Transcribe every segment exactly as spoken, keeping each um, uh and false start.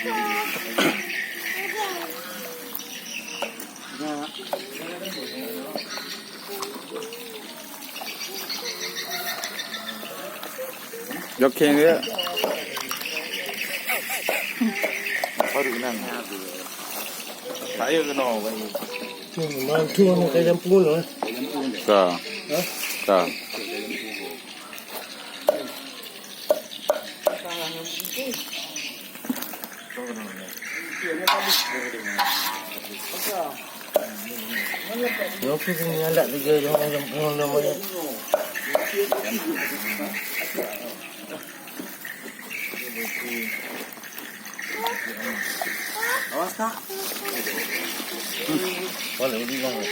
Jok kheng dia. Baru kenal. Saya kenal. Hmm, mantu ni kaya jampu lah. Ka. Ha? Ka. Nyoe pih nyalak tiga jampu, jampu namanya. Awas, Kak. Boleh, boleh, boleh.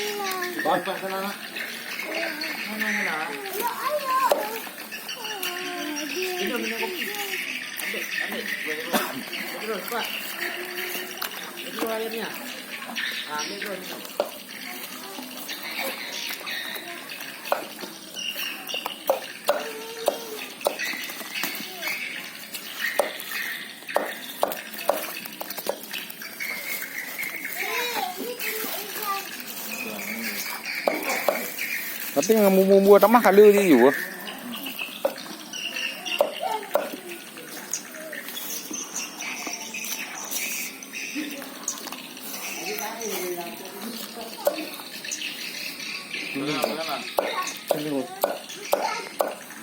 Bapak sana, nak. Mana, mana? Minum, minum kopi. Ambil, ambil. Ambil terus, cepat. Ambil terus airnya. Ah, ambil terus, minum. Tapi ngon bumbu-bumbu tamah kala jih yue.